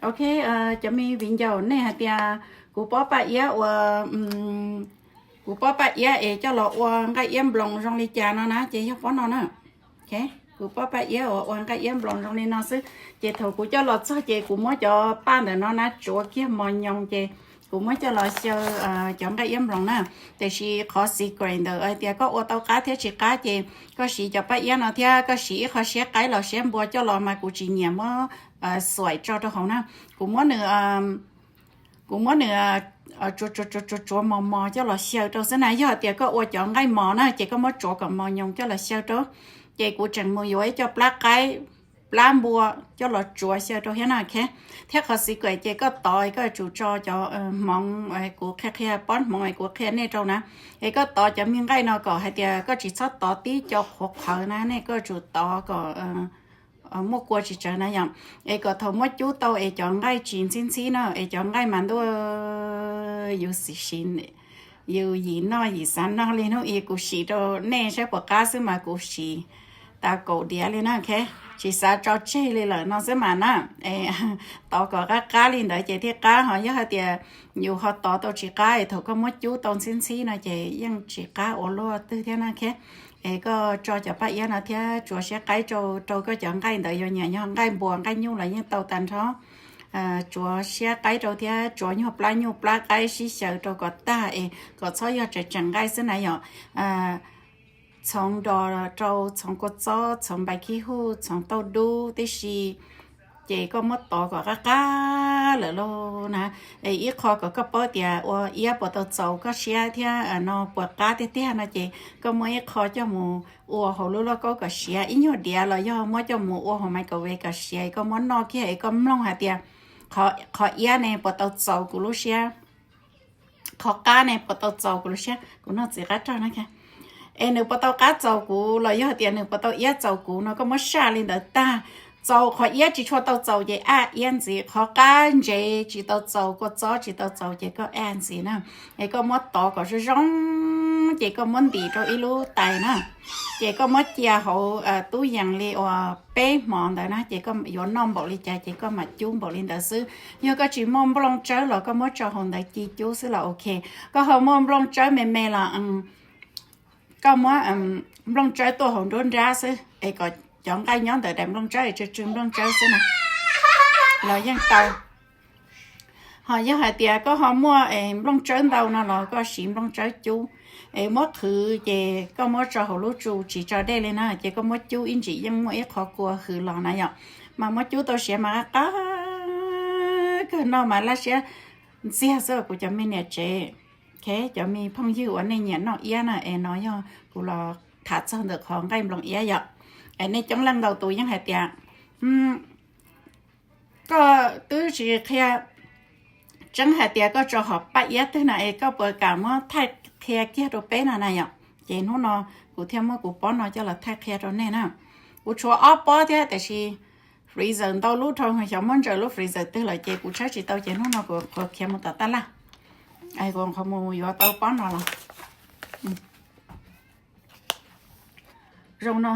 Ok, cov me viv ncaus, nej hais tias kuv pob paj iab ua, kuv pob paj iab es coj los ua nqaij iab nploos zoo li cas no na, ces yog pob no na. Kuv pob paj iab uas ua nqaij iab nploos zoo li no xwb. Ces thaum kuv coj los txog ces kuv muab cov paj ntawm no na tsuav kiag mos nyoos ces kuv muab coj los xyaw cov nqaij iab nploos na. Tiam sis qhov secret ntawm hais tias koj ua tau qab thiab tsis qab ces koj siv cov paj iab no thiab koj siv ib qho siab qaib los siab npua coj los mas kuv tsis nyiam muab xuaim tso rau hauv na. Kuv muab nws, kuv muab nws tsuav tsuav tsuav mos mos coj los xyaw rau xwb na. Yog tias koj ua cov nqaij mos na ces koj muab tsuav kom mos nyoos coj los xyaw rau. Ces kuv tseem mus yuav ib co plab qaib, plab npua coj los tsuav xyaw rau thiab na. Thiab qhov secret ces koj tov koj yuav tsum tso cov hmoov, kuv qhia qhia pob hmoov es kuv qhia nej rau na. Es koj tov cov me nqaij no kom hais tias koj tsis txhob tov tib co qhuav qhawv na, nej koj yuav tsum tov kom muaj kua tsis tsawg na yom. Es kom thaum muab cub tau es cov nqaij tsis ntxhib ntxhib na, es cov nqaij mas ntuj, yus yim noj yim xav noj li hnub ib. Kuv siv rau nej saib puas qab xwb mas kuv siv tau kaum diav li na. Tsis xav tso tseg li lawm no xwb mas na. Tov kom qab qab li ntawd ces thiaj qab. Ho yog hais tias yus ho tov tau tsis qab es thaum koj muab cub tau ntxhib ntxhib no ces yeej tsis qab ua luaj twg thiab na. Es koj tso cov paj iab no thiab tsuav siab qaib rau, rau koj cov nqaij ntawd yuav nyiam yog nqaij npua nqaij nyuj los yeej tau tag nrho. Tsuav siab qaib rau thiab tsuav nyuag plab nyuj plab qaib sib xyaw rau kom tag es kom txhob yog tseem tseem nqaij xwb na yom. Txhoov dos rau, txhoov kua txob, txhoov npais khib huj, txhoov tauj dub tib si, ces koj muab tov kom qab qab lawm lauj na. Ib qho kom koj paub tias ua iab puas tau txaus koj siab thiab no puas qab tiag tiag no ces koj muab ib qho coj mus ua hauv lub lauj kaub kom siav, ib nyuag diav los yog muab coj mus ua hauv microwave kom siav, koj muab noj kiag es koj mloog hais tias qhov iab ne puas tau txaus kuv lub siab, qhov qab ne puas tau txaus kuv lub siab. Kuv noj txiv qab rog na. Es nws puas tau qab txaus kuv los yog tias nws puas tau iab txaus kuv no koj muab saj li ntawd tag. Txaus qhov iab tsis tshua tau txaus ces aj iab ntxiv, qhov qab ntsev tsis tau txaus, kua txob tsis tau txaus ces koj aj ntxiv na. Es koj muab tov kom zoo zoo ces koj muab ntim rau ib lub tais na. Ces koj muab cia hauv tub yees li uas peb hmo ntawd na, ces koj yuav noj npaum li cas ces koj mam cub npaum li ntawd xwb. Yog koj tsis muaj nplooj tsawb los koj muab tso hauv ntawd ci cub xwb los ok. Koj ho muaj nplooj tsawb me me los koj muab nplooj tsawb tuaj hauv nruab nrab xwb es kom cov nqaij nyob ntawm daim nplooj tsawb es tsw tsw nplooj tsawb xwb na los yeej tau. Ho yog hais tias koj ho muaj nplooj tsawb ntau no los koj siv nplooj tsawb cub. Es muab qhwv ces koj muab tso hauv lub tsu tsis tso dej li na, ces koj muab cub ib ntsis yeej muaj ib qho kua hwv los na yom. Mas muab cub tau siav mas qab qab kawg, noj mas laj siab ntxiag xwb kuv cov me niam tsev. Cov me phooj ywg uas nej nyiam noj iab na, es no yog kuv los tham txog ntawm qhov nqaij nploos iab yom. Es nej coob leej ntau tus yeej hais tias koj twb tsis qhia tseeb hais tias koj tso hom paj iab twg na, es koj puas kam muab thaij qhia kiag rau peb no na yom? Ces hnub no kuv thiaj muab kuv pob no coj los thaij qhia rau nej na. Kuv tshuav ob pob thiab tiam sis freezer ntau lub dhau, xyov muab ntsaws lub freezer twg lawm ces kuv tshawb tsis tau ces hnub no kuv qhuav khiav mus tom taj laj, kuv qhuav mus yuav tau pob no los zoo no.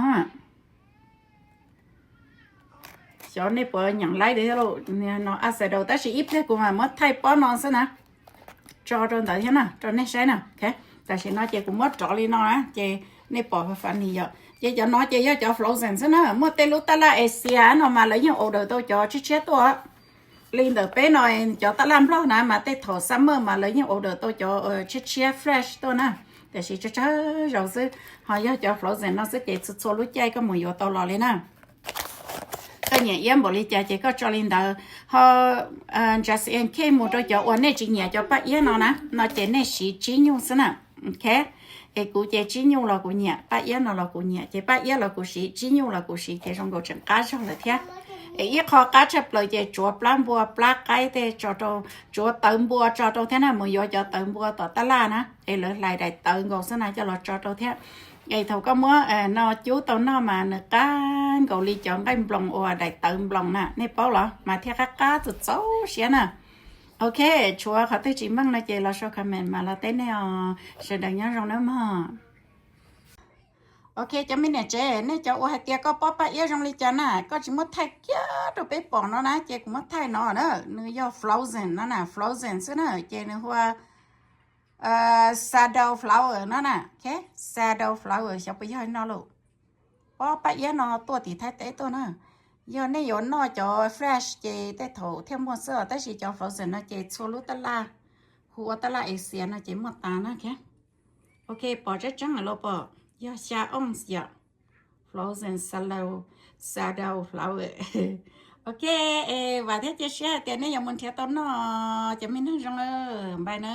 Xyov nej puas nyeem laib li thiab lauj, no a xais daus tab sis ib pliag kuv mam muab thaij pob no xwb na, tso rau ntawd thiab na rau nej saib na. Tam sim no ces kuv muab rov li no na ces nej pom fa fa ni yom. Ces cov no ces yog cov frozen xwb na, muaj tej lub taj laj Asia no mas lawv yeej order tau cov tshiab tshiab tuaj. Li ntawm peb no cov taj laj Nplog na mas tej thaum summer mas lawv yeej order tau cov tshiab tshiab fresh tuaj na, tiam sis tsawg tsawg zaus xwb. Ho yog cov frozen no xwb ces txhua txhua lub caij koj mus yuav tau los li na. Koj nyiam iab npaum li cas ces koj tso li ntawd. Ho Justin K mus rau cov uas nej tsis nyiam cov paj iab no na, no ces nej siv tsib nyuj xwb na. Ok, es kuv ces tsib nyuj los kuv nyiam, paj iab no los kuv nyiam, ces paj iab los kuv siv, tsib nyuj los kuv siv ces zoo nkaus tseem qab zog lawm thiab. Es ib qho qab tshaj plaws ces tsuav plab npua plab qaib tej tso rau, tsuav tawv npua tso rau thiab na, mus yuav cov tawv npua tom taj laj na, es lawv hlais daim tawv nkaus xwb na coj los tso rau thiab. Es thaum koj muab no cub tau noj mas nws qab nkaus li cov nqaij nploos uas daim tawv nploos na, nej paub los? Mas thiaj qab qab txaus txaus siab na. Ok, tshuav qhov twg tsis meej no ces los sau comment mas los teb nej os. Sawv daws nyob zoo nawb mog. Ok, cov me niam tsev, nej cov ua hais tias koj pob paj iab zoo li cas na, koj tsis muab thaij kiag rau peb pom no na, ces kuv muab thaij no na, nws yog frozen no na, frozen xwb na, ces nws hu ua sourdough flour no na, ok, sourdough flour xyov puas yog li no lauj. Pob paj iab no tuaj tim Thaib teb tuaj na. Yog nej yuav noj cov fresh ces tej thaum thiaj muaj xwb, tab sis cov frozen no ces txhua lub tab laj, hu ua tab laj Asia no ces muaj tas na. Ok, pom tseeb tseeb lawm los pom, yog xya ounce yom. Frozen sourdough, sourdough flour. Ok, es vam thiab cia siab hais tias nej yuav mus nrhiav tau noj, cov me neeg zoo, bye na.